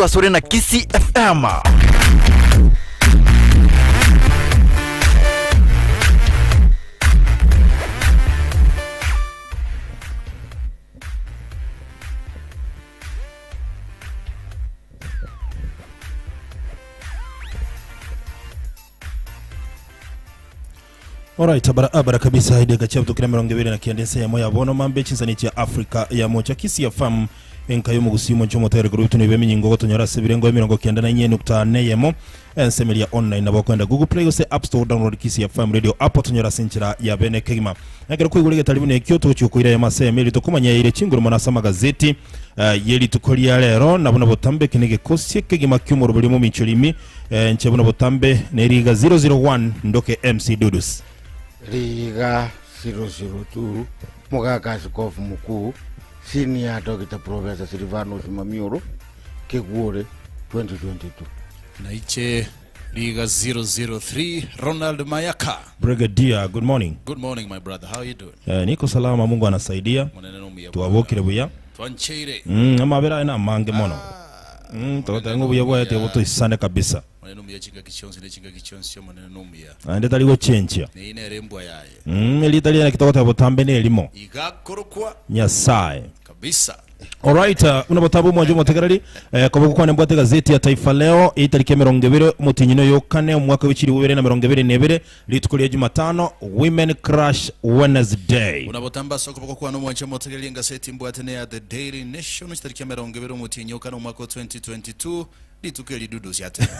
Asore na Kisii FM. Alright, barabara kabisa edeka chiabutokire 29 ensemo ya bono mambe chinsani chia Africa ya mocha Kisii FM enka y'omogusi omonche omotere korwa ebitunu bia eminyingo gotonyora ase ebirengo 94.4 ensemo eria online nabo okoenda Google Play gose App Store download Kisii FM radio app otonyora ase enchera ya bene kegima ekero kwaigure egetari buna ekio togochia gokoira eyemo ase eyemo erio tokomanya eire chinguru mono ase amagazeti eh, ye rituko ria rero nabo na botambe eke negekosi ekegima ki'omoroberi omominchori imi Inche buna botambe neriga 001 ndoke MC Dudus. Riga 002 Mogaka Askofu Mukuu Senior Doctor Professor Silvanus Mamioro Kegwore 2022. Naiche Riga 003 Ronald Mayaka. Brigadier, good morning. Good morning my brother, how are you doing? Eh, niko salama, Mungu anasaidia. Monene nomuya Twabokire buya. Twancheire. Mm, amabera aye namange mono. Mm, togoteba ng'a obuya bwaye tiga botoisane kabisa. Omonene nomuya chingaki chionsi ne chingaki chionsi Omonene nomuya. Naende tari gochenchia. Neyio nere embwa yaye. Mm, erieta riaye naki togoteba botambe nerimo. Iga akorokwa Nyasae. kabisa. Alright, uh, buna botambe omwancho omotegereri eh, koba gokwana mbwate gazeti ya Taifa Leo itariki emerongo ebere omotienyi oyo kane omwaka w'echiri bibere na merongo ebere na ebere Rituko ria Jumatano, Women Crush Wednesday. Buna botambe ase okoboko kwane omwanche omotegererie engaseti mbwate neya The Daily Nation chitariki emerongo ebere omotienyi o kane omwaka o 2022, rituko eri Dudusi ateba.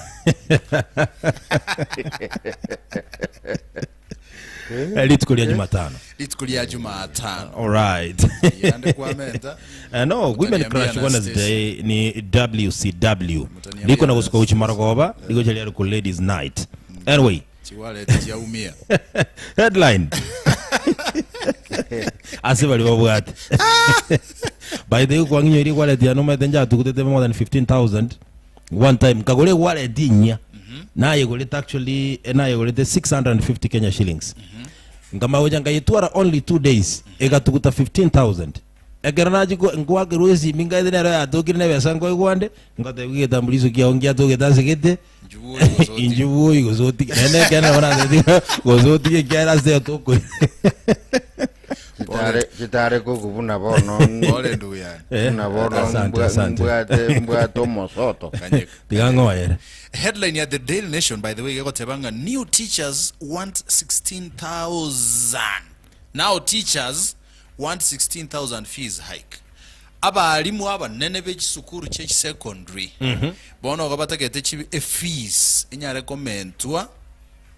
Eh, Rituko ria Jumatano. Rituko ria Jumatano. Alright. Yande kwamenta. Eh, no, Women Mutaniambia Crush na Wednesday ni WCW. Mutaniambia Liko na na gusuka uchimarogoba, liko charia ku Ladies Night. Anyway, Chiwaleti chiaumia. Headline. Ase bari babwate. By the way, kwang'inyoirie wallet yane omanyete njatugutete more than 15000 one time nkagora ewallet enyia nayegorete actually eh, nayegorete 650 Kenya shillings nkamanya gocha nkayetwara only 2 days egatuguta 15000 Ekero nachia ko- ngoakerwa esimi nkaete nero yatokire na ebesa nkoigwa nde, ngotebiwa egetambulisho kiao ngiatogete ase gete, Inchuo gose otige. inchuo bwoi gose otige. Naende ekeene nabo natebirie ng'a gose otige ekiagera ase tokori. Chitare chitare kogubuna bono Pole ndugu yane. Eh, buna bono asante, mbwa- asante. mbwate mbwate omosoto Kanyeka. Tiga ng'oyere. Headline ya The Daily Nation by the way egoteba ng'a new teachers want 16,000. Now teachers want 16,000 fees hike. Abalimu abanene be chisukuru chie chisecondary bono igo batagete chibe efees enyare komentwa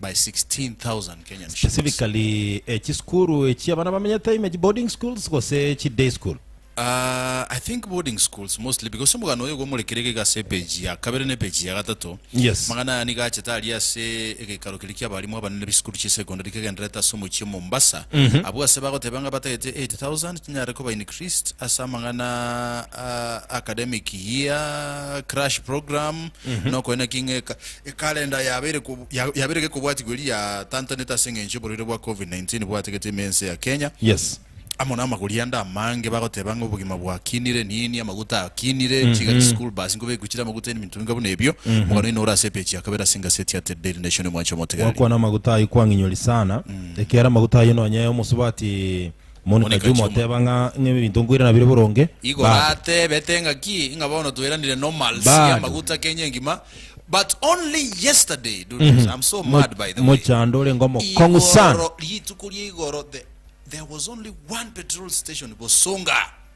by 16,000 Kenyan shillings. Specifically eh, chisukuru echi abana bamenyete ime chi boarding schools gose chi day school? Uh, I think boarding schools mostly because omogano oyo gomorekire iga ase epage ya kabere na epage ya gatato Yes. Amang'ana aya nigo achete aria ase egeikaro keria ki'abalimu abanene b'esukuru chi'esecondary kegendererete ase omochie o Mombasa, abwo ase bagoteba ng'a batagete 8,000 chinyare koba increased ase amang'ana a academic year, crash program, nokonya naki ng'a eka ekalenda yabeire ko ya yabeire gekobwatigwa eria yatantanete ase eng'encho y'oborwaire bwa Covid-19 bwategete ime ense ya Kenya. Yes. Amo namagori ande amange bagoteba ng'a obogima bwakinire nini, amaguta akinire, chiga chischool bus nkobekwa chire amaguta ebinto binga buna ebio. Omogano oino ore ase epeji ya kabere ase engaseti ya The Daily Nation omwanche omotegereri. Gwakwana amaguta ayio kwang'inyori sana, ekiagera amaguta ayio nonye omosubati Monica Monica Juma Juma. oteba ng'a ng'a ebinto nkoirana bire boronge, Igo bado. atebete ng'aki ng'a bono tweranire normalcy Bado. amaguta Kenya engima but only yesterday dude, I'm so mad by the way. Mochando orenge omokong'u sana. Igoro rituko ria igoro the There was only one petrol station Bosonga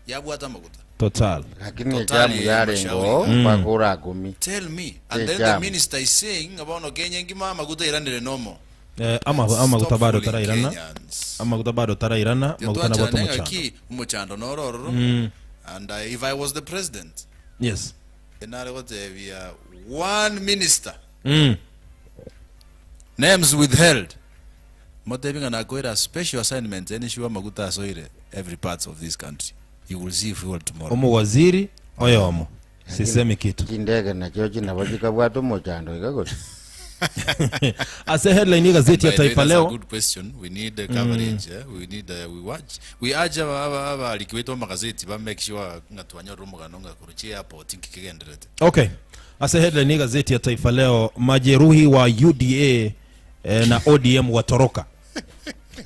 yabwate amaguta. Total. Lakini Total ejamu ye yarenge mashauri. oo mpaka orakumi. Tell me. And then the Ejamu. minister is saying ng'a bono Kenya engima amaguta airanire nomo. Eh, ama, amaguta Stop bado fooling tarairana. Kenyans. Amaguta bado tarairana, amaguta nabwate Twancherane omochando. ng'aki omochando noro ororo. And uh, if I was the president, Yes. enare gotebia one minister Mm. names withheld Motebie ng'a nakoire a special assignment ensure amaguta asoire every parts of this country. You will see fuel tomorrow. Omowaziri oyomo, sisemi kitu. Chindege nachio chinabo chikabwata omochando iga gose? Ase headline y'egazeti ya By the way, Taifa that's a Leo good question. We need coverage. Eh? We need we watch. We urge aba aba abariki baito b'amagazeti ba make sure ng'a twanyorire omogano ng'a korwa chi airport nki kegendererete. Okay. Ase headline y'egazeti ya Taifa Leo majeruhi wa UDA eh, na ODM watoroka.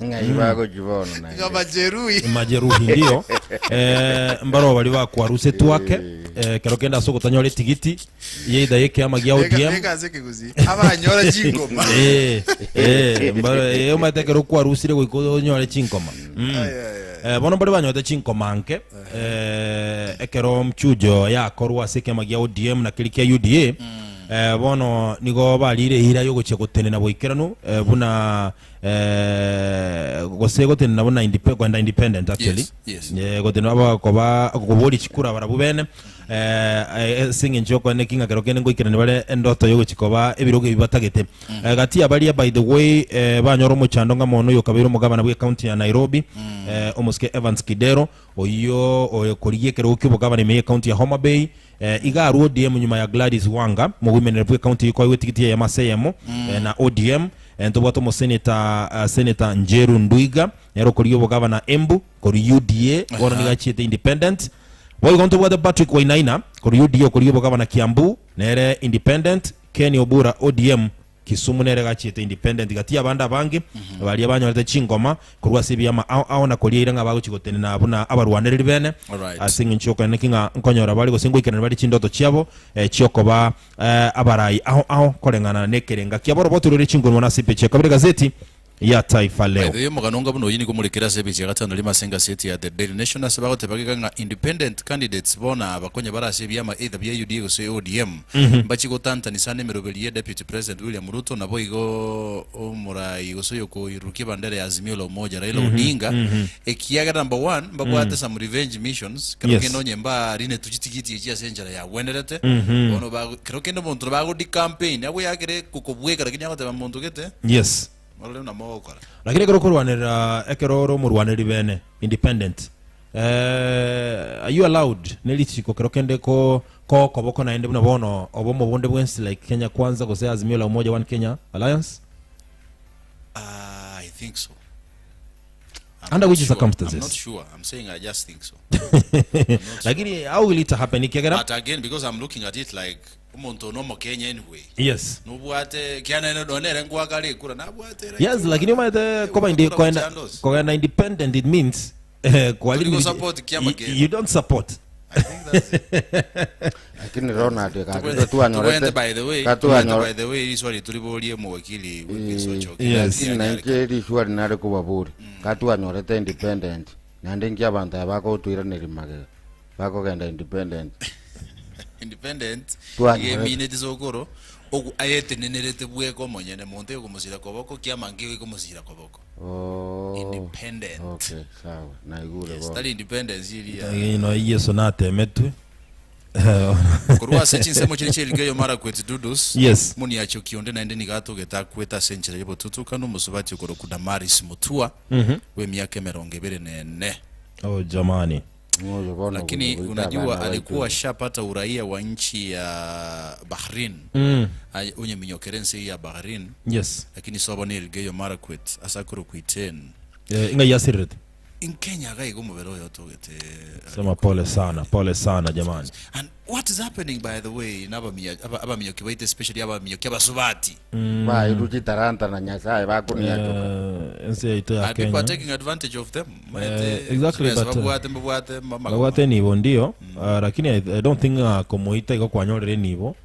Ng'ai bagochi bono naende. Majeruhi. Majeruhi ndio eh, mbaro bari bakwarusetwe ake eh, kero kende ase ogotanyora etigiti yeitha yekiama gia ODM Beka ase ekegusii. Abanyora chingoma. Eh, eh, mbaro eh, omanyete ekero okwarusire goika onyore chinkoma Mm. Ai, ai, ai. Eh, bono mbare banyorete chinkoma nke eh, ekero mchujo yakorwa ase ekiama gia ODM na keria kia UDA eh, bono nigo barire eira yogochia gotenena boikeranu eh, buna eh, gose gotenena buna indipe, kwenda independent actually Yes, yes. Eh, gotenena abakoba koboria chikura barabwo bene eh, eh, ase eng'encho yokwane ki ng'a kero kende ngoikerani bare endoto yogochia koba ebirogo ebi batagete Eh, gati ya baria by the way eh, banyora omochando ng'a mono oyo okabeire omogabana bwe county ya Nairobi eh, omosike Evans Kidero oyio okorigia ekerogo kia obogabana ime ye county ya Homa Bay eh, iga arwe ODM nyuma ya Gladys Wanga mogoimenere bwe county eyio koegwa etigiti eyemo ase eyemo eh, na ODM eh, ntobwate omoseneta uh, Senator Njeru Ndwiga nere okorigia obogabana Embu korwa UDA bono nigo achiete independent boigo ntobwate Patrick Wainaina korwa UDA okorigia obogabana Kiambu nere independent Ken Obura ODM Kisumu nere gachiete independent gati y'abande abange baria banyorete chingoma korwa ase ebiama ao ao na koria eira ng'a bagochia gotenena buna abarwanereri bene Alright. ase eng'encho y'okoenena ki ng'a nkonyora bare gose ngoikerania bare chindoto chiabo eh, chiokoba eh, abarai ao ao koreng'ana nekerenga kiabo Oroboti rore chinguru mono ase epeji ya kabere gazeti ya Taifa By Leo. the way, omogano onga buna oyio nigo omorekere ase epeji ya gatano rimo ase engaseti ya The Daily Nation ase bagoteba iga ng'a independent candidates bono aba konya bare ase ebiama either bia UDA gose ODM mbachie gotantanisa nemeroberi ye Deputy President William Ruto naboigo omorai gose oyokoirurukia ebandera ya Azimio la Umoja Raila Odinga ekiagera number one mbabwate some revenge missions kero kende onye mbarinetwe chitigiti echi ase enchera yagwenerete bono bago kero kende omonto nabo ago decampaign agweakere gokobweka lakini agoteba monto gete Morore buna mogokora. Lakini ekero okorwanerera ekero ore omorwanereri bene, independent, eh, are you allowed ne richiko kero kende ko koa okoboko naende buna bono obomo bonde bwensi like Kenya Kwanza gose Azimio la Umoja One Kenya Alliance? Ah, I think so. I'm Under not which sure. circumstances? I'm not sure. I'm saying I just think so. Lakini how will it happen? Ekiagera But again, because I'm looking at it like omonto ono omokenya anyway. Yes. Nobwate kiana nere nonye nere ngoaka are ekura nabwate right. Yes, lakini omanyete koba indi Gokora koenda gochandosi. kogenda independent it means eh, kwari Tori gosupport kiama you, kende. you don't support. I think that's it. Lakini Ronald gaki Tugwente twanyorete by the way, tugwente gatwanyore by the way riswali turiborie omowakili Wilkins Ochoki. Yes. Lakini nainche riswali nare kobaboria gatwanyorete independent naende inki abanto aba bagotoiraneria magega bakogenda independent Independent Twanyorete. iga emineti sokoro ogu ayetenenerete bweka omonyene monto oyokomosira koboko kiama nkeigo ekomosira koboko. Oh, Independent. okay sawa naigure Yes, bono tari independence eria. Ino Yesu natemetwe. Korwa ase chinsemo chiria chia Elgeyo Marakwet Dudus, Yes. moniachoki onde naende nigo atogete akwete ase enchera y'obotutukanu, omosubati okorokwa Damaris Mutua, bw'emiaka emerongo ebere na ene. Oh jamani. Ng'oyo bono Lakini goita unajua abana alikuwa baito. ashapata uraia wa nchi ya Bahrain Ay- onyeminyokere ense eye ya Bahrain Yes. lakini sobo na Elgeyo Marakwet ase akorokwa Iten Eh, ing'ai yasirerete. In Kenya iga iga omobere oyo otogete Sema pole sana, pole sana jamani. And what is happening by the way na abaminya aba- abaminyoki baito especially abaminyoki abasubati Bairwe chitaranta na Nyasaye bakoniachoka. Eh, ense yaito ya and people are Kenya. taking advantage of them Eh, exactly, but, babwate mbabwate mama Babwate enibo ndio, ah, lakini I, I don't think ng'a komoita igo kwanyorire enibo.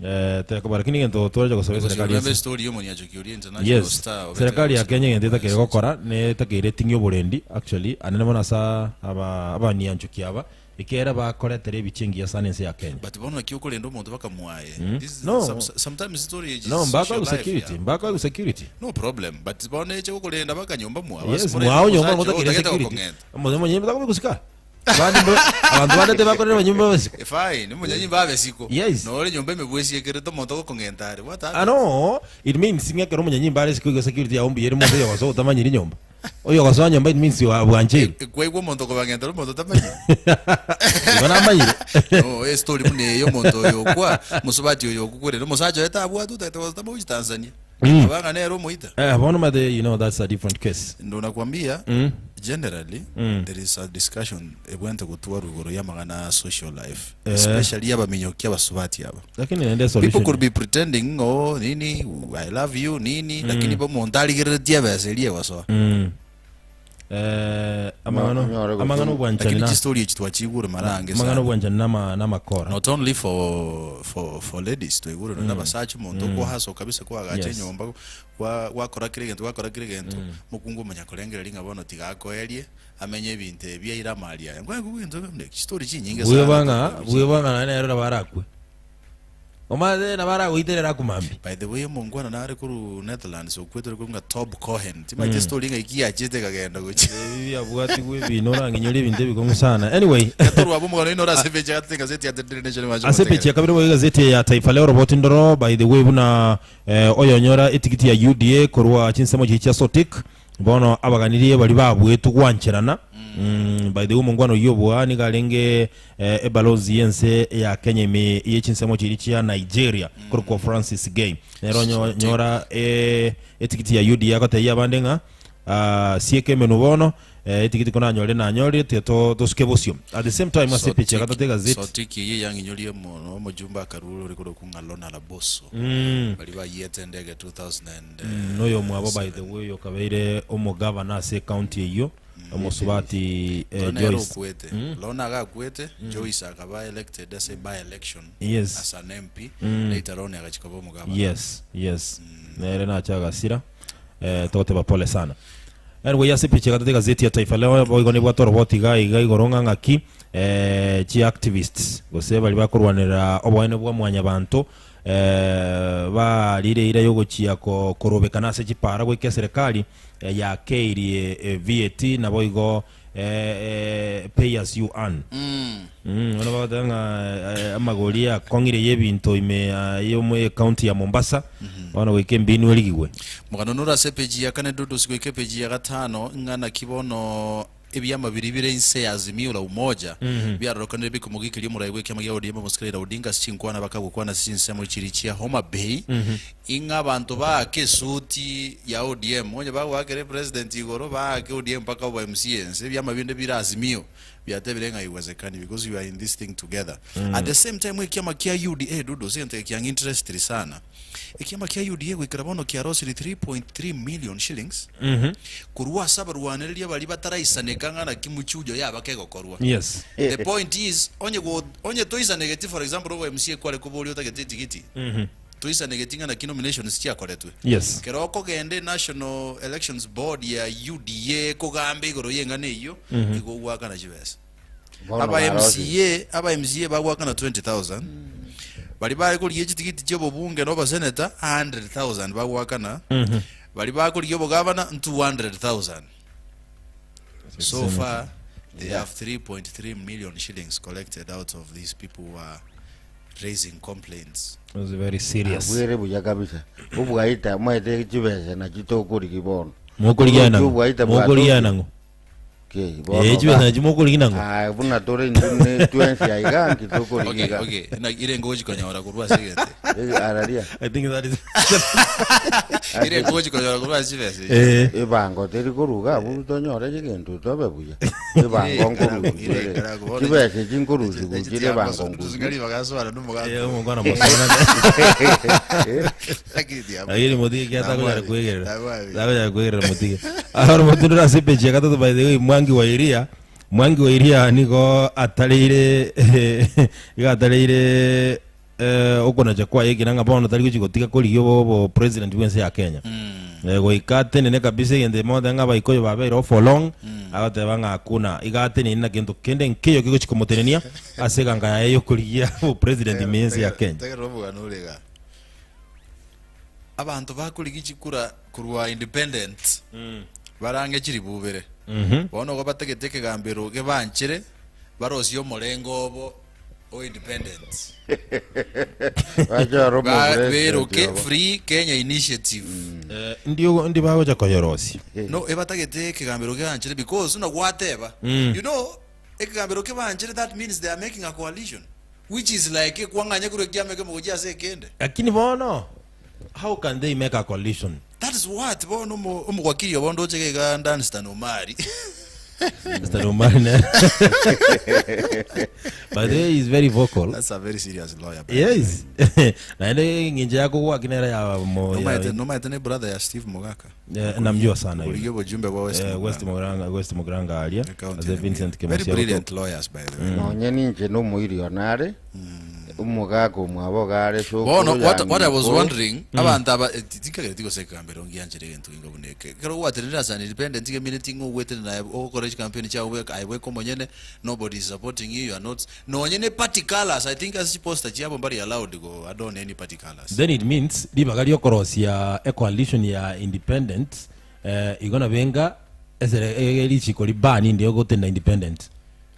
Eh, tekoba lakini egento twacha gosaba Because you eserikali remember ase story y'omonyachoki oria international Yes, star obete serikali ya gosira Kenya egento etakeire Yes. gokora netakeire eting'ie oborendi actually anene mono asa aba abanianchoki aba ekiagera bakoretera ebichie engiya sana ense ya Kenya. But bono naki okorenda omonto bakamwaye This is No. some, sometimes story is No, social mbaka life, security, yeah. mbaka security. No problem, but bono eche gokorenda bakanyomba mwao. Yes, mwao nyomba motakeire security. Omonto omonyene takobe gosika. Abande mbo- abanto bande tibakorire abanyomba basiko. Fine, omonyanyimba abe siko. Yes. Nore nyomba emebwesiekerete omonto ogokong'enta are. What Ah happened? no, it means ng'a ekero omonyanyimba are isiko igo security yao mbuya ere monto oyogosoa otamanyiri nyomba. Oyo ogosoa nyomba it means you are bwancheire. Kwaigwa omonto okobang'entera omonto otamanyiri? Igo namanyire. No, estory buna eye omonto oyo okwa, mosubati oyo okwa omosacha oye tabwate otagete gosotama gochia Tanzania. Abang'a nere omoita. Eh, bono omanyete you know that's a different case. Ndo nakwambia generally there is a discussion ebwente gotwarwa igoro y'amang'ana a social life especially abaminyoki abasubati aba. Lakini naende People solution. could be pretending oh nini I love you nini lakini bo omonto arigereretie ebesa eria egosoa. Mm. Eh, amang'ano Onyore gose- amang'ano obwanchani Lakini na chistori echi twachigure mara ange amang'ano sana. obwanchani nama namakora. Not only for for for ladies twaigure mm. nabasacha omonto mm. okwahaso kabisa kwagacha Yes. enyomba kwa gwakora kera egento gwakora kera egento mokungu omanya korengereria ng'a bono tiga akoerie amenye ebinto ebi aire amari aya nkwaigwa ebinto binde chistori chinyinge Buya sana bang'a twaigure buya bang'a naende nere nabo arakwe. Omanyete nabo aragoiterera akumambie. By the way omongwana nare korwa Netherlands okwete ore korwa ng'a Tob Cohen timanyeti story ng'a iki yachete ekagenda gochia. Ebi biabwatigwe ebi norang'inyore ebinto ebikong'u sana. Anyway, Gatorwa abwo omogano oino ore ase epeji ya gatato egazeti ya The Daily Nation mwanche ase epeji gotegerera. ya kabere boigo egazeti eye ya Taifa Leo roboti ndoro by the way buna eh, oyonyora etigiti ya UDA korwa chinsemo chiria chia Sotik Bono abaganirie baria babuetwe gwancherana. By the way omongwana oyio obua nigo arenge ebalozi y'ense ya Kenya ime ye chinsemo chiria chia Nigeria korokwa Francis Gay. Nere onyora etigiti ya UDA agotebia abande ng'a sieka emenwa bono etigiti konanyorire nanyorire tiga tosuke bosio. At the same time ase epicha ya gatato egazeti. Sotiki eyio yang'inyorie mono omojumbe akarure ore korokwa ng'a Lona Laboso baria bayiete endege 2000. Noyomwabo by the way okabeire omogavana ase ecounty eyio omosubati eh, Lona ere Joyce. okwete Lona iga akwete Joyce akaba elected ase by election Yes. as an MP later on agachia koba omogavana Yes, yes. Nere nache agasira. Eh, togoteba pole sana. Anyway, ase epicha egatato egazeti ya Taifa Leo boigo nebwate oroboti iga iga igoro ng'a ng'aki eh, chi activists gose baria bakorwanerera oboene bwa mwanyabanto Barire eira y'ogochia korobekana ase chipaara goika eserekari yakeirie VAT naboigo pay as you earn. Bono bagoteba ng'a amagori akong'ire y'ebinto ime y'ecounty ya Mombasa bono goika embinu erigigwe. Omogano nore ase epeji ya kane Dudusi goika epeji ya gatano, ng'a naki bono Ebiama biria bire inse ya Azimio la Umoja biarorekanire bikomogiikeria omorai bw'ekiama gia ODM omosike Raila Odinga ase chinkwana bakagokwana ase chinsemo chiria chia Homa Bay ing'a abanto baake esuti ya ODM onye bagoakera epresident igoro baake ODM mpaka obo MCA ense ebiama binde bire Azimio biatebire ng'a haiwezekani because we are in this thing together at the same time ekiama kia UDA Dudu ase egento eke kiang'interestiri sana Ekiama kia UDA goikera bono kiarosirie 3.3 million shillings korwa ase abarwanereria baria bataraisaneka ng'a naki muchujo yaba kegokorwa. Yes. The point is onye go onye toisanegeti for example obo MCA kware koboria otagete etigiti toisanegeti ng'a naki nominations chiakoretwe. Yes. Kero okogenda enational elections board ya UDA kogamba igoro y'eng'ana eyio igo ogwakana chibesa. Bono Aba barosire. MCA, aba MCA bagwakana 20000 baria bare korigia chitigiti chia obobunge na oboseneta 100000 bagwakana baria bakorigia obogavana 200000 so far they have 3.3 million shillings collected out of these people who are raising complaints It was very serious. Abwere buya kabisa. Obwaita mwaete chibesa nachi tokorigia bono. Mokorigia nang'o? Obwaita Mokorigia nang'o? Ki, bono Eh, chibesa ba- nachi mokorigia nang'o? Ah, buna tore intwe ne twensi aiga nki okay tokorigia. okay na ire ngochi konyora korwa ase egete Eh, Araria. I think that is ire ngochi konyora korwa ase chibesa echi eh Ebango teri koruga abwo tonyore chigento tobe buya. Ebango nkoruga. Chibesa echi nkorusigu chire ebango ngusu. eh omongwana mosona. Lakini mutige kia takonyara kwegerera. Takonyara kwegerera mutige. Ahoro motundura ase page ya gatato by the way Mwangi wa Iria. Mwangi wa Iria nigo atareire iga atareire eh, okonacha kwaye ekina ng'a bono tari gochi gotiga korigia obo obo president bwense ya Kenya. Eh, goika atenene kabisa egento emote ng'a abaikoyo babeire oo for long agoteba ng'a hakuna iga atenene na kento kende nkeyo kegochi komotenenia ase eganga yaye yokorigia obo president ime yense ya Kenya. Tegerera omogano ore iga. Abanto bakorigia chikura korwa independent barange chiribu ibere. Bono igo batagete ekegambero gebanchere barosie omorengo obo. O independent. Bachore Ba- omopresident beroke obo. Free Kenya Initiative. Eh, ndio ndi bagocha koyorosia. No, ebatagete ekegambero kebanchere because una gwateba. You know, ekegambero kebanchere that means they are making a coalition which is like ekwang'anya korwa ekiama ekemo gochia ase ekende. Lakini bono how can they make a coalition? That is what bono omo- omogwakiri obo ndoche iga Danstan Omari. Mr. Omari ne. By the way, he's very vocal. That's a very serious lawyer. by the way. Yes. Naende ng'incho yako gwaki nere ya mo Nomaete ya, nomaete ne brother ya Steve Mogaka. eh, namjua sana Kurigia yule. obojumbe bwa West Eh, Mugirango. West Muguranga, West Muguranga aria. County Ase ya Vincent Nyamira. Very Kemosia. brilliant lawyers by the way. Nonye ninche nomoiri one are, omogaka omwabo iga are sokoro Bono ya what, what I was ng'ikoro. wondering abanto aba eh, tinkagere tigoseka mbere ongianchera egento ginga buna eke ekero gwatenenire as an independent tigemineti ng'a ogwetenena naye ogokora chicampaign chiago bweka aye bweka omonyene nobody is supporting you you are not nonye ne party colours I think ase chiposter chiabo mbari allowed go adorn any party colours. Then it means ribaga riokorosia a coalition ya independent eh, igo nabo enga esere eh, richiko ribani inde ogotenda independent.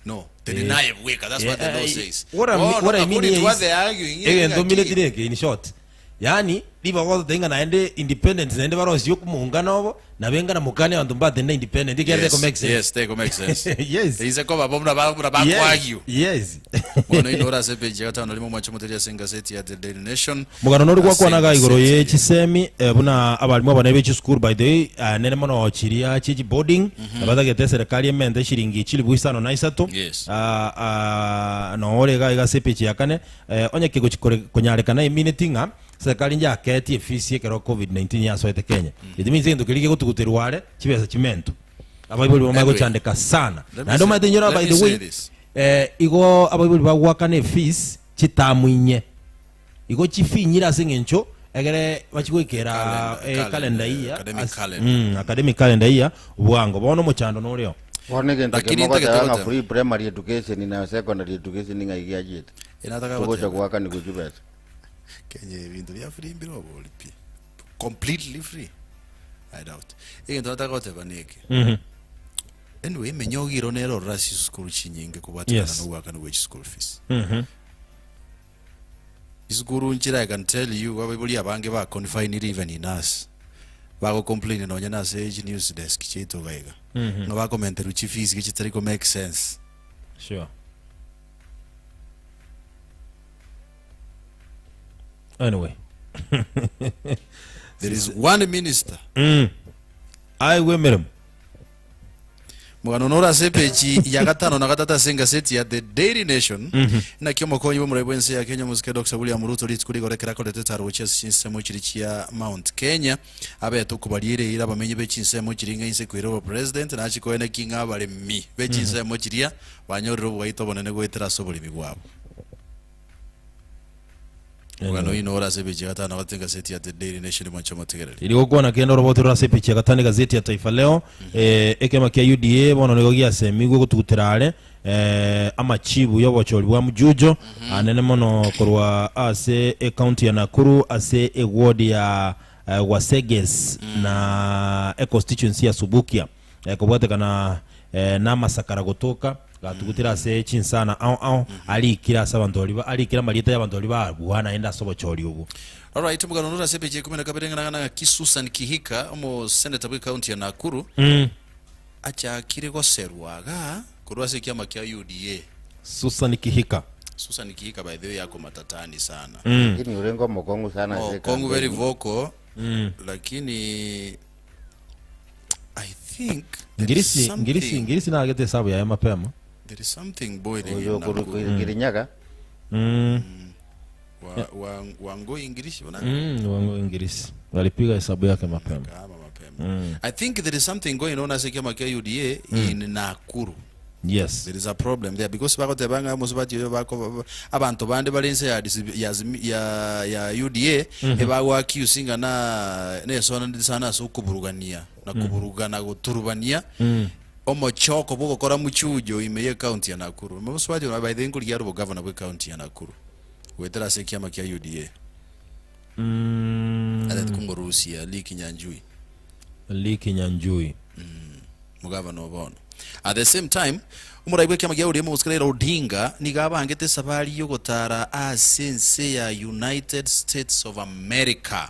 No, tenena aye bweka that's what the law says. What I, Bono, what I mean according here to what is they are arguing here, egento ng'aki- mineti reke in short yaani ribaga ogoteba ng'a naende independent naende barosie okomoungana obo nabe ng'a namokani abanto mbatenda independent ekiagera Yes, teko make sense. yes, teko make sense. Yes. Eise koba bo buna ba- buna Yes, bakwagiwa. yes. Bono ino ore ase epeji ya gatano rimo omwanche omoteria ase engaseti ya The Daily Nation. Omogano nori Ase gwakwanaga igoro engaseti ye eye. chisemi eh, buna abalimu abanene be chisukuru by the way eh, nere mono chiria chie chiboarding nabatagete eserekari emente eshiringi chilifu isano na isato Yes. Ah, ah, noo ore iga iga ase epeji ya kane eh, onye kegochi kore konyarekana emineti ng'a serikali njaketie efisi ekero covid-19 yasoete Kenya. It means egento keria kegotuguterwa are chibesa chimentwe. Abaibori bamanye Anyway, gochandeka sana. let me Naende say- omanyete inyora let by me the say way this. eh, igo abaibori bagoakana efees chitamu inye. Igo chifinyire ase eng'encho egere bachie goikera Calendar, eh, calendar, calendar iya academic as- calendar. academic calendar iya bwango. Bono omochando noreo. Bono egento Lakini kemo ntagete ogoteba ng'a goteba. free primary education na secondary education ng'ai giachete. Enataka Togocha goteba. goakanigwa chibesa. Kenya ebinto bia free mbire obori pi. Completely free. I doubt. Egento nataka goteba neke. Anyway, emenyogo ero nere ororo ase chisukuru chinyinge kobwatikana Yes. nogoakana gwe chischool fees. Chisukuru nchire I can tell you abaibori abange ba confined even in us. Bago complain nonya na ase chi news desk chiaito iga iga. Ng'a bakomenterwa chi fees chitari ko make sense. Sure. Anyway. There is one minister. Aigwe emeremo. Mogano nore ase epeji ya gatano na gatato ase engaseti ya The Daily Nation. Naki omokonyi bw'omorai bw'ense ya Kenya omosike Dr. William Ruto rituko rigoro ekero akorete etaro gochia ase chinsemo chiria chia Mount Kenya abete okobariera eira abamenyi be chinsemo chiria ng'a inse koira obopresident nachi koeneki ng'a abaremi be chinsemo chiria banyorire obogaito obonene goetera ase oboremi bwabo. Omogano oyio nore ase epeji ya gatano na gatato engaseti ya The Daily Nation mwanche omotegereri. Eri gokwana kende orobote rore ase epeji ya gatano egazeti ya Taifa Leo, eh, ekema kia UDA bono nigo giasemigwe gotugutera are eh, amachibu y'obochori bwa Mjujo anene mono korwa ase ecounty ya Nakuru ase eward ya eh, Waseges na econstituency ya Subukia eh, kobwatekana eh, namasakara gotoka gatugutire ase chinsana ao ao arikire ase abanto baria ba- arikire amarieta y'abanto baria barua naende ase obochori obwo. Alright, omogano nore ase epeji ya ikomi na kabere ng'a nagana ng'aki Susan Kihika, omoseneta bwe county ya Nakuru, achakire goserwa igaa korwa ase ekiama kia UDA. Susan Kihika. Susan Kihika by the way ako matatani sana. Lakini orenge omokong'u sana ase Omokong'u very ecampaign. vocal, lakini I think there is Ngirisi, ngirisi, something, ngirisi nagete esabu yaye mapema. there is something boiling in Oyo korwa Nakuru. Kirinyaga. Wa, wa, Wangui English wana Wangui English. Walipiga hesabu yake mapema. kama mapema. I think there is something going on ase kiama kia UDA in Nakuru. Yes. There is a problem there because bagoteba ng'a mosubati oyo bako abanto bande bare inse ya ya ya, ya UDA ebago accuse ng'a na nesona ndi sana ase okoburugania na kuburugana goturubania omochoko bwogokora muchujo ime ye county ya Nakuru. Mosubati oyo by the way nkorigia are obogavana bwe county ya Nakuru goetera ase ekiama kia UDA. Atete kongorusia Lee Kinyanjui. Lee Kinyanjui. Mugavana o bono. At the same time, omorai bw'ekiama gia ODM Mosike Raila Odinga nigo abangete esabari y'ogotara ase ense ya United States of America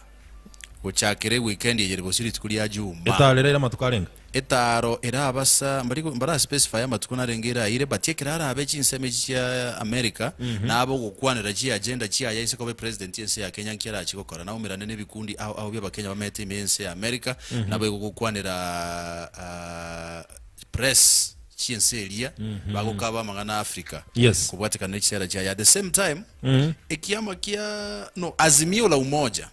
gochakera eweekend eye bosio rituko ria Juma. Etaaro eraire amatuko arenge? Etaaro erabasa mbari mbara specify amatuko narenge eraire but ekero arabe chinsemo echi chia America nabe ogokwanera chi agenda chiaye ase koba epresident y'ense ya Kenya nki arachi gokora naumerane na ebikundi ao ao bia abakenya bamete ime y'ense ya America nabo egogokwanera press chi'ense eria bagokaba amang'ana a Africa Yes. kobwatekana ne chisera chiaye at the same time ekiama kia no Azimio la Umoja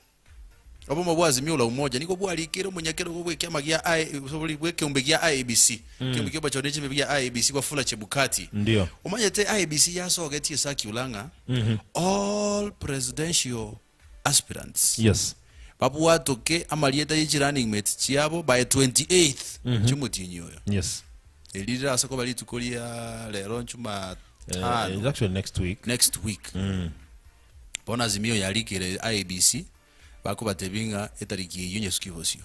Obomo bwa Azimio la Umoja nigo bwarikeire omonyakerogo bw'ekiama gia I sorry, bw'ekeombe gia IEBC, ekeombe ki'obachori ne chimbe gia IEBC Wafula Chebukati. Ndio. Omanyete IEBC yasogetie ecircular ng'a all presidential aspirants Yes. babwatoke amarieta ye chi-running mates chiabo by 28th chiomotienyi oyo. Yes. Eri rirase koba rituko ria rero Eh, Jumatano. it's actually next week. Next week. Bono Azimio yarikire IEBC bakobatebia ng'a etariki eyio nyasuki bosio.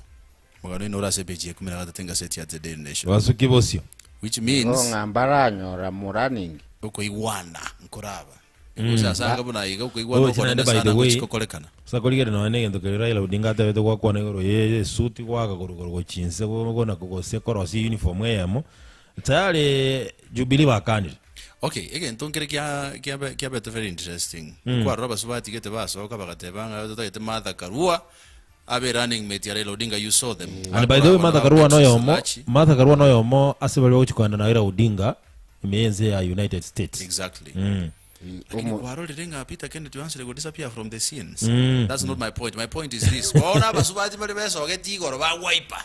Omogano oino ore ase epeji ya ikomi na gatato engaseti ya The Daily Nation. Basuki bosio. Which Igo means ng'a mbaranyora morunning. okoigwana nkoraba. Gose ase anga buna iga okoigwana Oche naende okonene by the sana way, ngochi gokorekana. Ase korigereria nonya na egento keria Raila Odinga atebete gwakwana igoro ye esuti goaka korwa korwa gochia inse gona gose korosia uniform eyemo, tayari Jubilee bakanire. Okay, egento nkere kia kiabe kiabete very interesting. Nkwarora abasubati gete basoka bagateba ng'a totagete Martha Karua abe running mate ya Raila Odinga, you saw them. And by the way, Bakoragwa Martha na Karua Beatrice noyomo, Elachi. Martha Karua noyomo ase baria bagochia kogenda na Raila Odinga ime y'ense ya United States. Exactly. Mm. Lakini kwarorire ng'a Peter Kenneth Wansire go disappear from the scenes. Mm. That's not my point. My point is this. Bono abasubati baria besogetie igoro bagwaipa.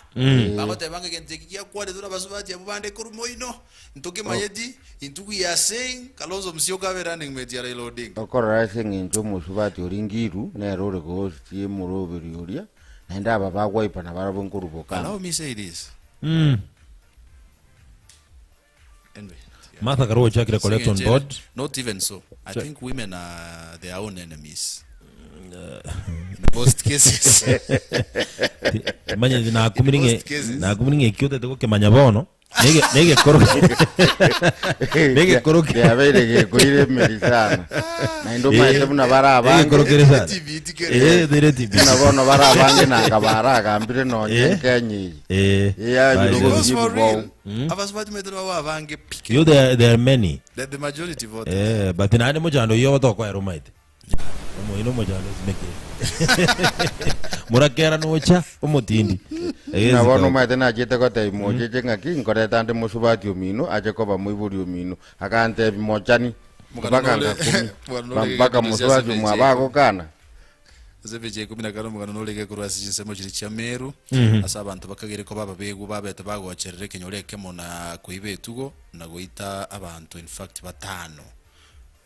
Bagoteba ng'a egento eki giakwanetwe na abasubati abwo bande korwa moino. Ntokemanyeti, intwe we are saying Kalonzo Musyoka abe running mate ya Raila Odinga. Okorora ase eng'encho omosubati oria Ngiru nere ore goostia omoroberi oria, naende aba bagwaipa nabarabwo nkoruboka amo. Allow me say this. Anyway, yeah. Martha Karua ochakire Ase koreta on eng'encho ere, board. Not even so. I think women are their own enemies. In most cases. Manye nakumire In ng'e most cases. nakumire ng'e ekio otete gokemanya bono. Nege- negekoro Negekoro ki- Kiabeire gekoire emeri sana. Naende omanyete buna bare negekoro abange, kere sana TBT kere. Eh, tere TBT. buna bono bare abange nanga baragambire nonye Eh. Kenya eye. Eh, Yeah, by you the know, way. Because for Wow. real, abasubati maitũ nabo abange pi. You there, there are many. The, the majority voted. Eh, but naende mochando oyio otokoera omaete. Omoino omochando osimekire. Morakera nocha omotindi. Buna bono omanyete nachete gotebia mocheche ng'aki nkoreta nde mosubati omino ache koba moibori omino, agantebia mochani Mokano mpaka nore- ngakumi mokano nore mpaka gekerusia mosubati ase omwabo agokana. Ase emechi ya ikomi na kane omogano nore gekorwa ase chinsemo chiria chia Meru, ase abanto bakagere koba ababegu babete bagocherera ekenyoro ekemo na koiba etugo na goita abanto in fact batano.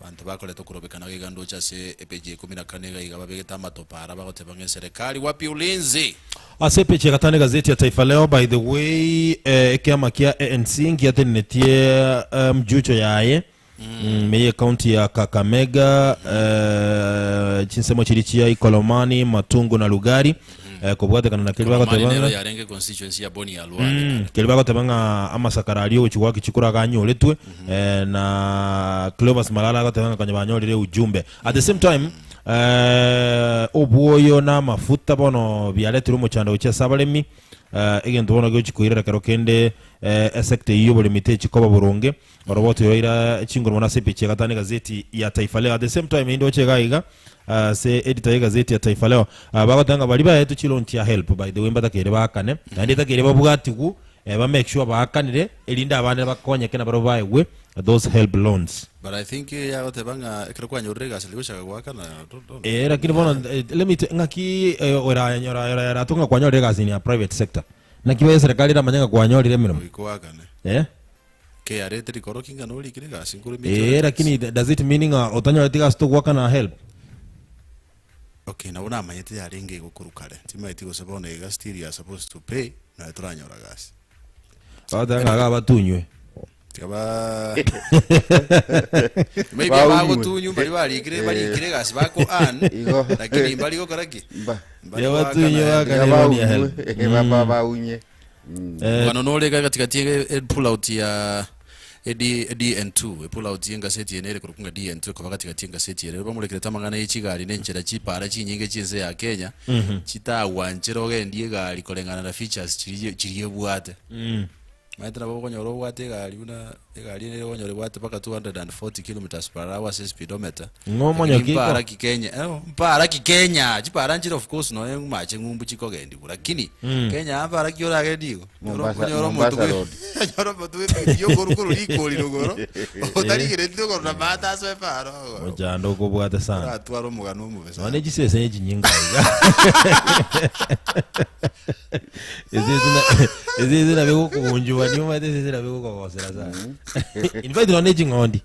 Abanto bakorete okorobekana gaiga ndoche ase epeji ya ikomi na kane iga iga babegete amatope ara bagoteba ng'a eserekari wapi ulinzi? Ase epeji ya gatano egazeti ya Taifa Leo by the way eh, ekiama kia ANC ngiatenenetie eh, mjucho yaye mm. ime ye county ya Kakamega eh, chinsemo chiri chia Ikolomani, Matungu na Lugari eh, kobwatekana na keria Ikolomani bagoteba nero ng'a yarenge constituency ya Boni ya Lwale Mm, keria bagoteba ng'a amasakara aria ogochia goaka chikura aganyoretwe eh, na Cleophas Malala agoteba ng'a konya banyorire ujumbe at the same time eh, obwoyo na amafuta bono biaretirwe omochando gochia ase abaremi eh, egento bono gegochia koirera kero kende eh, esector eyio y'oboremi techi koba boronge oroboti roira chinguru mono ase epeji ya gatano egazeti ya Taifa Leo at the same time inde oche iga iga Ase editor y'egazeti ya Taifa Leo, bagoteba ng'a baria baetwe chiloan chia help by the way mbatakeire baakane, naende etakeire babwatigwe ba make sure baakanire erinde abande bakonyeke nabarabwo baegwe those help loans. But I think yagoteba ng'a ekero kwanyorire egasi riria gochaka goakana don't don't. Eh, lakini bono let me tell ng'aki oranyora oraratwe ng'a kwanyorire egasi in ya private sector, naki bono eserekari eramanye ng'a kwanyorire emeremo? Goika oakane. Eh? KRA teri korokia ng'a norikire egasi nkore Eh, lakini does it mean ng'a otanyoreti gasi togoakana help? Okay, nabo namanyete yarenge igo korwa kare, timaeti gose bono iga still you are supposed to pay naye toranyora gasi. Bagoteba ng'a iga abatunywe. Tiga ba Maybe Baunywe. abagotunywa mbari barikire barikire egasi bako earn Igo. lakini mbari gokora ki? Mba. Mbari Ya batunywe goakana bakane Tiga loan ya baunye, help. baba baunye. Eh, Omogano nore iga gatigati ege e pull out ya ed DN2 epull out y'engaseti eye nere korokwa ng'a DN2 ekoba gatigati y'engaseti ere bamorekerete amang'ana ye chigari na enchera chipara chinyinge chi'ense ya Kenya chitagwanchera ogendie egari koreng'ana na features chiria chiria ebwate. Omanyete nabo okonyora obwate egari buna egari ere okonyora ebwate mpaka 240 kilometres per hour ase speedometer. Ng'o omonyoki Lakini iko? mpara ki Kenya, eh, mpara ki Kenya, chipara nchire of course nonya mache ng'umbu chikogendigwa lakini Kenya aa mpara ki oragendi igo? Mombasa- Onyore omonto Mombasa bwe- Road. onyore omonto bw'epikipiki okorwa korwa rikori rogoro, otarigereti okorora maate asoe epara ogoro. Mochando okobwate sana. Oratware omogano omobe Nonya sana. ne chisese ne chinyinga iga. Esese esese nabo egokogunjubania omanyete esese nabo egokogosera sana. In fact nonya ne ching'ondi.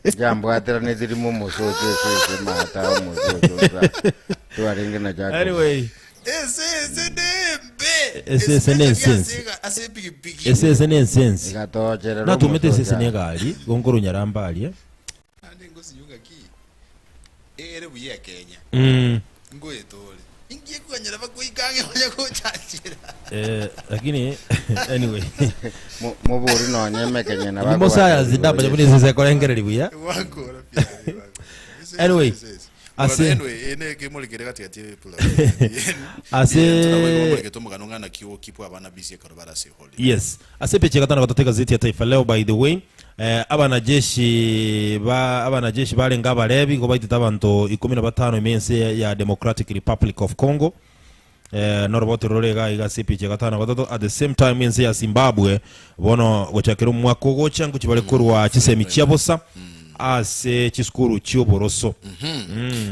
Njambwateraneti rimo omosocho esese maata omosocho nsa twarenge na Jacob. Anyway, Esese nembe. Esese ne ensense. Ase epikipiki. esese ne ensense. Egatocherera Natumete esese omosocho. ne egari, gonkoro nyaramba aria. Naende ngosinywa ng'aki ere buya ekenya Mm. ngoetore inki ekoganyera bakoika ang'e banya gochachera Eh, lakini anyway Mo- mobori nonye emekenye na Inki mosayansi ndamanya buna esese ekorengereria buya gwakora Anyway, ase- anyway ene kemorikere gati gati epula Ase- omogano ng'ana ki okipwa abana bisi ekero barase holiday yes ase epeji ya gatano gatato egazeti ya taifa leo by the way eh, abanajeshi ba abanajeshi barenge abarebi igo baitete abanto ikomi na batano ime ense ya Democratic Republic of Congo eh, noroboti rore iga iga ase epeji ya gatano gatato at the same time ense ya Zimbabwe bono gochakera omwaka ogocha ngochi bare korwa chisemi chia bosa ase chisukuru chi'oboroso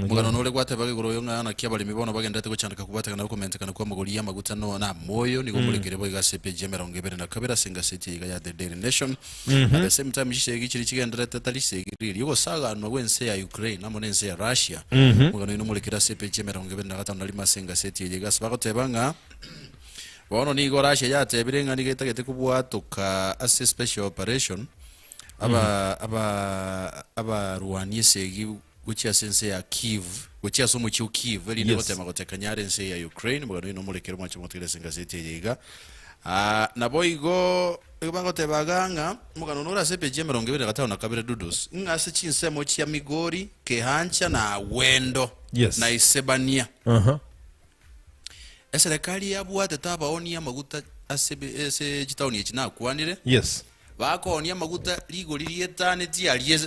Omogano nore gwatebaga igoro oyo ng'a naki abaremi bono bagendererete gochandeka kobwatekana okomentekana kw'amagori y'amaguta no namoyo nigo morekire boigo ase epeji ya emerongo ebere na kabere ase engaseti eye iga ya The Daily Nation. At the same time chisegi chiria chigendererete tari chisegi riria ogosaganwa gw'ense ya Ukraine amo n'ense ya Russia. Omogano oyo nomorekire ase epeji ya emerongo ebere na gatano na rimo ase engaseti eye iga ase bagoteba ng'a bono nigo Russia yatebire ng'a nigo etagete kobwatoka ase special operation aba aba abarwani esegi gochia ase ense ya Kiev, gochia ase omochie o Kiev, erinde Yes. gotema goteka nyare ense ya Ukraine, omogano oyo nomorekere omwanche motigere ase engaseti eye iga. Ah, naboigo igo bagoteba iga ng'a omogano nore ase epeji ya emerongo ebere na gatano na kabere Dudos, ng'a ase chinsemo chia Migori, Kehancha na Awendo Yes. na Isebania, Aha. eserekari yabwatete abaonia amaguta ase ebe- ase chitaoni echi nakwanire, Yes. Bakoonia amaguta rigori rietanetie aria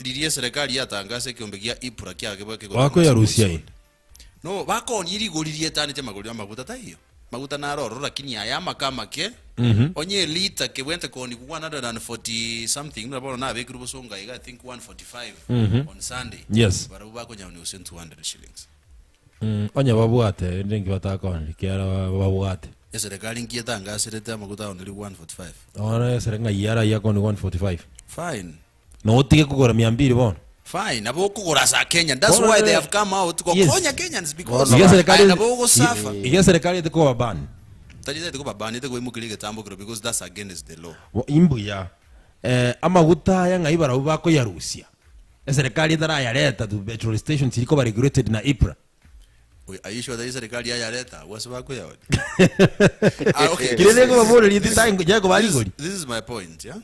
riria eserekari yatangasa ekeombe gia Ipra kiagebwa kegotenena ase Bakoyarusia omoisia inde. No, bakoonia rigori rietanetie amagori amaguta taiyo. Maguta naro ororo lakini aya amake amake onye elita kebwente koonigwa 140 something buna bono nabekirwe bosongo iga I think 145 on Sunday. Yes. Barabwo bakonyaonia gose 200 shillings. Onye babwate, rende inki batakoonire, ekiagera babwate. Eserekari nki etangaserete amaguta aoneri 145? Bono esere ng'ai arayia akoni 145? Fine. Notige kogora mia mbili bono? Fine, nabo okogora as a Kenyan. That's Bono why they ne- have come out Yes. gokonya Kenyans because Iga eserekari aye nabo ogosafa. iga eserekari ete koba ban. Tari ete koba ban, ete koimokeria egetambo kero because that's against the law. Bo- Imbuya. Eh, amaguta aya ng'ai barabwo bakoyarusia. Eserekari etarayareta to petrol station chiri koba regulated na EPRA. Oye, are you sure that eserekari yayareta abwo ase bakoyaonia? Ah, okay. Kire nekobaboreria tindai jakoba This, rigori. this is my point, yeah?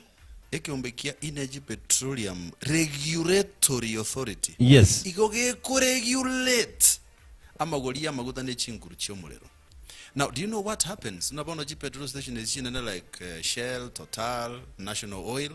Ekeombe kia Energy Petroleum Regulatory Authority Yes. igo gekoregulate amagori y'amaguta ne chinguru chi'omorero. Now, do you know what happens? Buna bono chi petrol station ezi chinene like uh, Shell, Total, National Oil,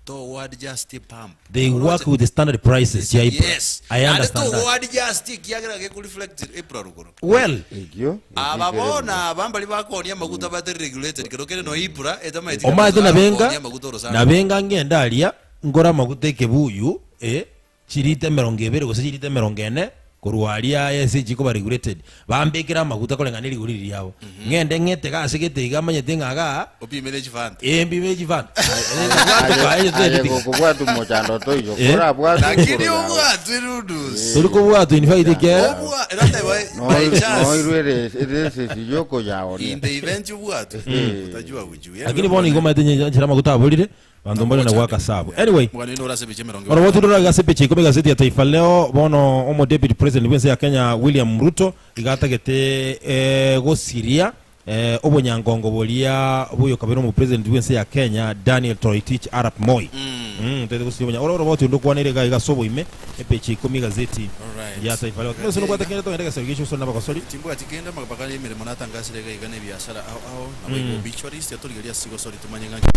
to adjust pump. They work with the standard prices ya EPRA. Yes. I understand Naende that. to adjust ekiagera gekoreflect EPRA rogoro. Well, Ekio Aba bono aba mbari bakonia amaguta batari regulated kero kere no EPRA etamaeti omaete nabenga konia amaguta orosana. nabenga ngende aria ngore amaguta ekebuyu eh, Chirita emerongo ebere gose chirita emerongo ene korwa aria ase chikoba regulated, bambekere amaguta koreng'ana ne rigori riria riabo. Ng'ende ng'etege ase gete iga manyete ng'a igaa, Opime ne chifanta. eh, mpime chifanta. Aye aye gokobwata omochando toiyo Eh. korabwate Lakini igoro yago. obwatwe Rudus. Tori kobwatwa in fact ekiagera Obwa, era by, by chance. Noirwe eresesi yokoyaonia. In the event obwatwe, utajua ujui. Lakini bono igo omanyete nchera amaguta aborire, Abanto mbare na goaka sabu. Anyway, Mogano oino ore ase ebicha emerongo Oro boturora ase epicha ikomi egazeti ya Taifa Leo bono omo deputy president bw'ense ya Kenya William Ruto iga atagete eh, gosiria Eh, obonyangongo boria bw'oyokabere omopresident bw'ense ya Kenya Daniel Toroitich arap Moi. Mm, toete gosiria obonya. Oro oroboti onde okwanere iga iga ase oboime epeji ya ikomi egazeti Alright. ya Taifa Leo. Gose nobwate kende togende egesero giacho gose nabagosori. Timbwati kende amabaka y'emeremo natangasire iga iga na ebiasara ao ao, naboigo obituaries tiatorigeria ase chigosori tomanye ng'a nki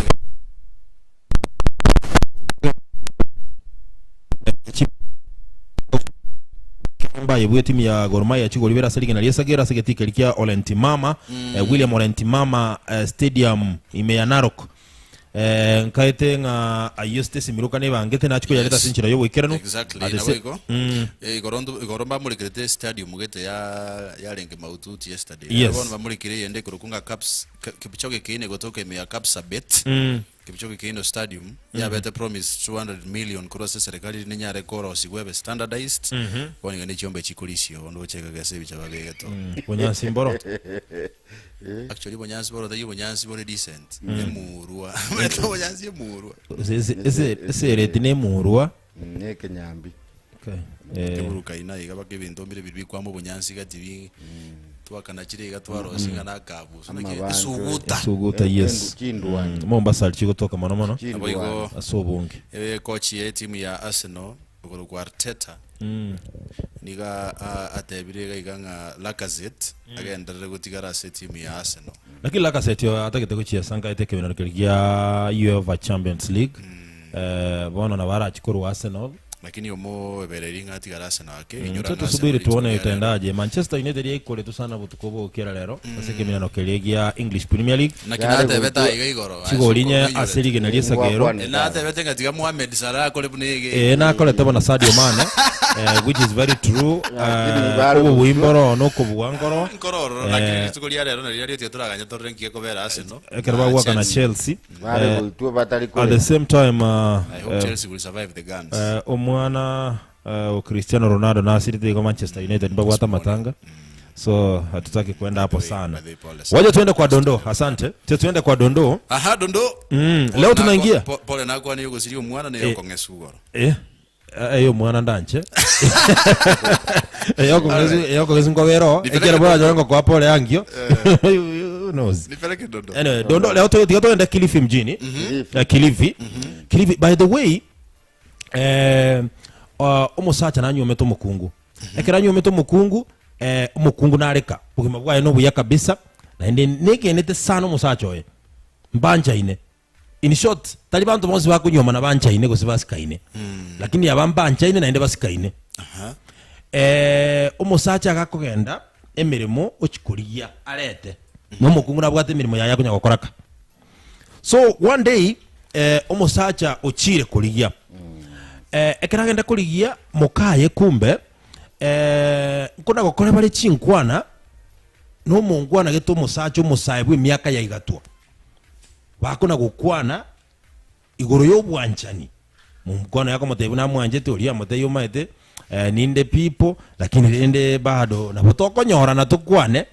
Mbaye bw'etimu ya Gor Mahia chigori bere ase rigena ri'esagera ase egetii keria kia Olentimama eh, William Olentimama eh, Stadium ime ya Narok. Eh, nkaete ng'a ayio Stacy Miruka nebangete nachi koyareta ase Yes. enchera y'oboikeranu. Exactly, At the nabo sa- igo. Mm. Eh, igoro ndu- igoro mbamorekerete stadium gete ya yarenge maututi yesterday. Yes. Bono bamorekire eyende ekorokwa ng'a Caps Kipchoge Keino egotoka ime ya Kapsabet. Mm. Kipchoge Keino Stadium yabete promise 200 million korwa ase eserekari rinde enyare korosigwa ebe standardized. Bono iga ne chiombe chikorisia obo ndoche iga gese ebicha babegete oo. Bonyansi mboro. Actually bonyansi boro tari obonyansi bore decent. Emurwa. Omanyete obonyansi emurwa. Ese- ese- Esereti nemurwa. Ne ekenyambi. Okay. Eh, Keburuka ina iga baka ebinto mbire biri bikwama obonyansi gati bi twakanachire iga twarosia iga nakabusu naki Amabancho. esuguta. Esuguta yes. Chindwani. Mm, Mombasa ari chigotoka mono mono Nabo igo Chindwani. ase obonge. ebe coach ye etimu ya Arsenal okorokwa Arteta nigo a- atebire iga iga ng'a Lacazette agenderere gotigara ase etimu ya Arsenal. Lakini Lacazette oyo atagete gochiesa nkaete ekebenero keria gia UEFA Champions League. Eh, bono nabo arachi korwa Arsenal. Lakini omoebereri ng'a atigare Arsenal ake, Mm, inyora Acha ng'a tusubiri Arsenal rituko tuone ria rero. itendaje. Manchester United yaikoretwe sana botuko bogokera rero ase ekeminano keria gia English Premier League. Naki Yare natebete goitwa- aiga igoro, aye Chigori sokoro inye oiyorete. ase rigena ri'esagero. Ngwakwane. Eh, natebete ng'a tiga Mohamed Salah akore buna ege. Eh, nakorete bona Sadio Mane eh, which is very true. Lakini Eh, bare obobuya goitwa. mboro nokobua nkoro. Nkoro ororo, Eh, lakini rituko ria rero nario riaria tiga toraganye torore nki gekobera Arsenal. ekero Na bagwaka na Chelsea. Chelsea. Bare Eh, goitwa batari at the korema. same time uh, I hope eh, Chelsea will survive the guns. eh, omwana eh, o Cristiano Ronaldo nasirite igo Manchester United mbabwate amatanga so hatutaki kwenda hapo By the way- sana by the way, pole sana. wacha tuende kwa dondoo asante Te tuende kwa dondoo Aha, dondo. mm, Pole leo nakwa- tunaingia po- Pole nakwa niyo gosiria omwana niyo Eh. okong'esa igoro. eh eyo omwana ndanche eyokong'esa nkobera oo Nipeleke ekero dondo. boranyore ngokoa pole angio Who knows Nipeleke dondo. anyway dondo leo tu- tiga togende Kilifi mjini Kilifi. Eh, Kilifi Kilifi by the way eh, uh, omosacha nanyuomete omokungu ekero anyuomete omokungu eh, omokungu nareka obogima bwaye nobuya kabisa naende negenete sana omosacha oye mbanchaine In short, tari banto bonsi bakonyuomana banchaine gose basikaine, lakini aba mbanchaine naende basikaine. Aha. Eh, omosacha agakogenda emeremo ochia korigia arete na omokungu nabwate emeremo yaye akonya gokora ka. So one day eh, omosacha ochire korigia eh, ekero agenda korigia mokaye kumbe eh, nkona gokora bare chinkwana na omongwana gete omosacha omosae bwa emiaka ya igatwa Bakona gokwana igoro y'obwanchani, momokwana oye akomotebia buna amwanchete, oria amotebia omaete eh, ninde pipo, lakini rende bado nabo tokonyorana tokwane.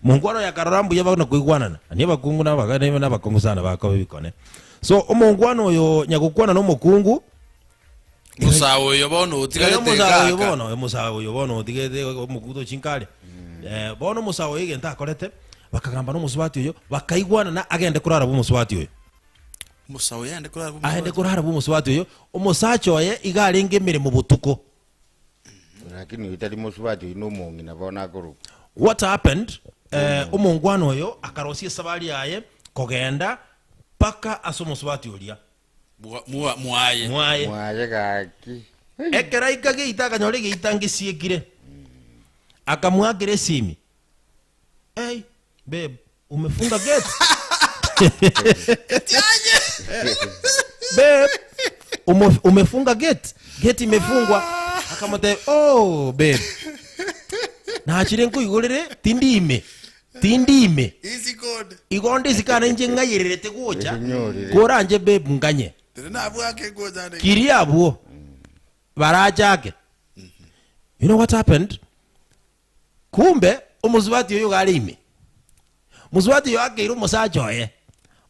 Mongwana oyo akarora mbuya bakona koigwanana, nani abakungu na abaga na abakongu sana bakoba ebikone. So omongwana oyo nyagokwana na omokungu, Musawe oyo bono Oyo otigarete omosawe oyo gaka. bono, omosawe oyo bono otigete omokuto chinkare. Eh, bono omosawe oyo egento akorete, bakagamba na omosubati oyo, bakaigwanana agende korara bwa omosubati oyo. Omosawe oyo aende korara bwa Aende omosubati. korara bwa omosubati oyo, omosacha oye iga arenge emeremo botuko. Lakini oyo tari mosubati oyo nomong'ina bono akorokwa. What happened, eh, omongwana oyo akarosia esabari yaye kogenda mpaka ase omosubati oria. Mwa- mwa- mwaye Mwaye. Mwaye gaki. Ekero aika geita akanyora egeita ngesiekire. Akamoakera esimi, Hey, babe, umefunga gate? Babe, ume, umefunga gate? Gate imefungwa. Akamotebia, oh, babe. Nachire nkoigorere tindi ime. Tindi ime. Easy code. Igo onde isiko are inche ng'ayererete gocha, Enyorire. koranche babe nganye. Tiri nabwake gocha ande. Kiria abwo barachake. You know what happened? Kumbe omosubati oyo iga are ime. Mosubati oyo akeire omosacha oye,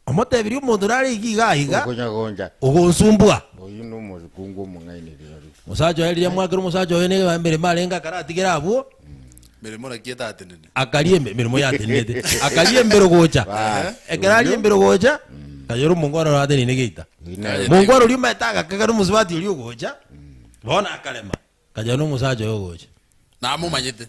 omotebirie omonto nare iga iga iga, Okonyagoncha. ogonsumbua. Oyio nomokungu omong'aini rirorio. Mosacha oye riria mwakera omosacha oye nigo emeremo arenge akaratigere abwo. Meremo naki etatenene. Akaria eme- emeremo yatenenete. Akaria embero gocha. Bas, Ekero aria oyio. embero gocha, kanyora omongwana oro ateneine geita. Oyio Mongwana oria omanyete agakega na omosubati oria ogocha, bono akarema, kanyora na omosacha oye ogocha. Namomanyete.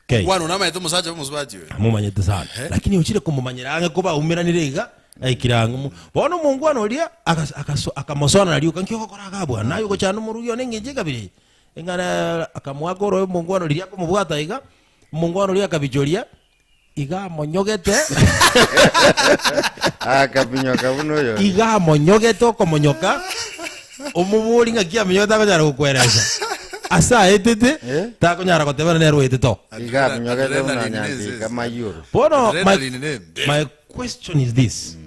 Kei. Bwana namanyete omosacha bw'omosubati oyo. Amomanyete sana. Lakini ochire komomanyera ang'e kobaumeranire iga, aikire ang'e mo. Bono omongwana oria agas- akaso- akamosoanana rioka, nki ogokora igaa bwana? Naye ogochanda omorugi one eng'encho ekabira eye. Eng'ana akamoaka oroe omongwana riria akomobwata iga, omongwana oria akabichoria, iga amonyogete Akabinyoka buna oyo. iga amonyogete okomonyoka, omobori ng'aki amenyogete takonyara gokweresa. Ase aetete, Eh? takonyara gotebana nere oetete oo. Iga abinyogete buna Adrenaline nyantika nese. mayuro. Bono my, Adrenaline nembe. my question is this,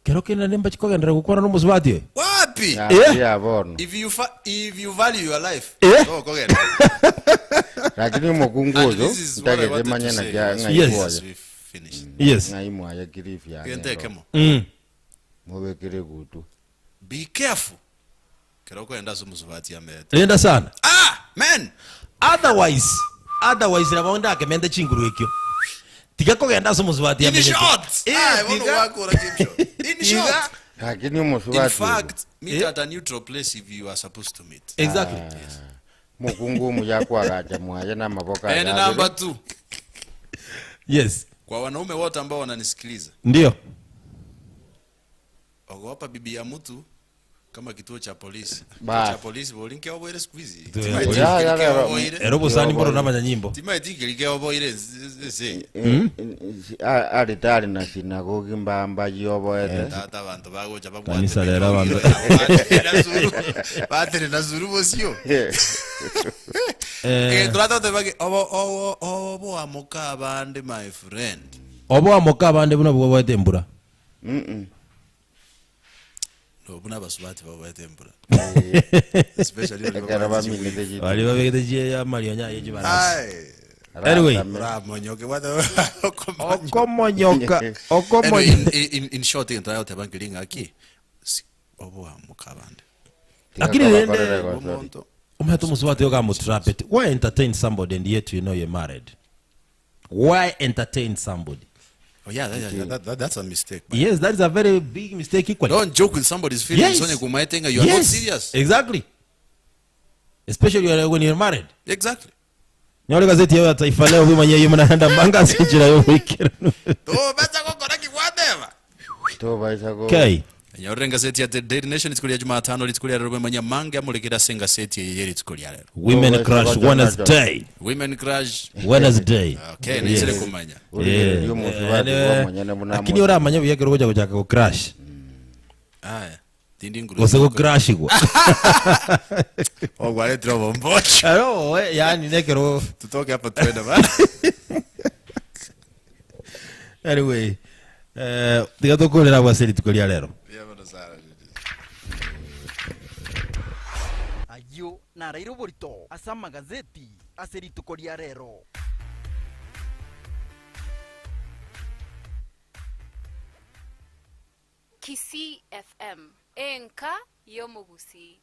Kero kende naende mbachi kogenderera gokwana nomosubati oyo? Wapi? Ya, Eh? ya bono. If you fa if you value your life, Eh? tokogenda. Lakini omokungu And oyo this is what I ntagete wanted manye to naki say. ng'ai As Yes. mwaye. as we finish. Yes. Ng'ai mwaye kirifi yane Egento ero. ekemo. Mobekere gutu. Be careful. Kero okogenda ase omosubati amete. Renda sana. Ah, men! Otherwise, otherwise nabo ndakemente chinguru ekio. Tiga kogenda ase omosubati In amenyete. short! Eh, Ah, bono tiga- gwakora Jimsho. In short. Tiga- Lakini In omosubati oyo, fact, meet Eh? at a neutral place if you are supposed to meet. Exactly. mokungu omuya akwagacha mwaye na amaboko aye And abere. number two, Yes. kwa wanaume wote ambao wananisikiliza, Ndio. ogopa bibi ya mtu kama kituo cha polisi. Kituo Bas. cha polisi bolinke oboire siku hizi. Kituo ya Timaiti polisi. Ya, ya, kirike ya, oboire. Ero obosani mboro namanyanyimbo. Timaiti kirike oboire se. Aritari na sinagogi mbamba yoboete. Tata abantu bagocha babwate. Kanisa rero abanto. Batere na zuru bosio. Eh, Eh, turatate obo obo obo amoka abande my friend. obo amoka abande buna bwoboete embura. No buna abasubati baboete embura. Especially bari Ekero babwate baminete chiwig. chituko. Bari babegete chie amarionya aye chibarasi. Ai. Anyway. Ratame. Uramonyoke bwate okomonyoka. Okomonyoka, Anyway, okomonyoka. in short into bankiri ng'aki si- obo amoka abande. Tiga Lakini kobakorera rende- gosori. Omonto. Omanyete omosubati oyo ogamotrapete. Why entertain somebody and yet you know you're married? Why entertain somebody? Oh yeah, that, yeah, that, that, that's a mistake. Man. Yes, that is a very big mistake equally. Don't joke with somebody's feelings. Yes. Onye kumaetenga you are not Yes, serious. Exactly. Especially when you're married. Exactly. Nyore gazeti yayo ya Taifa Leo bimanye yimo nahanda manga sinjira yo wikirano. To bacha gokora kigwateba. Tobaisa go. Okay. Nyorire ngaseti ya The Daily Nation rituko rya Jumatano rituko rya rero bimanya mange amurekera ase ngaseti eye rituko rya rero. Women Tobaisa Crush gocha Wednesday. Women Crush. Wednesday. Okay, nisire kumanya. Origereria omosubati bwa omonyene buna Lakini oramanye buya ekero ogocha gochaka go crush. Aya. Tindi nguru. Gose go crushigwa. Ogwaretire obombocho. Ero, yani nekero Tutoke hapa tuende bana. anyway eh tiga tokorera bwase rituko ria rero. Yeah, bana sana. Ayio naraire oborito ase amagazeti ase rituko ria rero. Kisii FM, enka y'omogusii.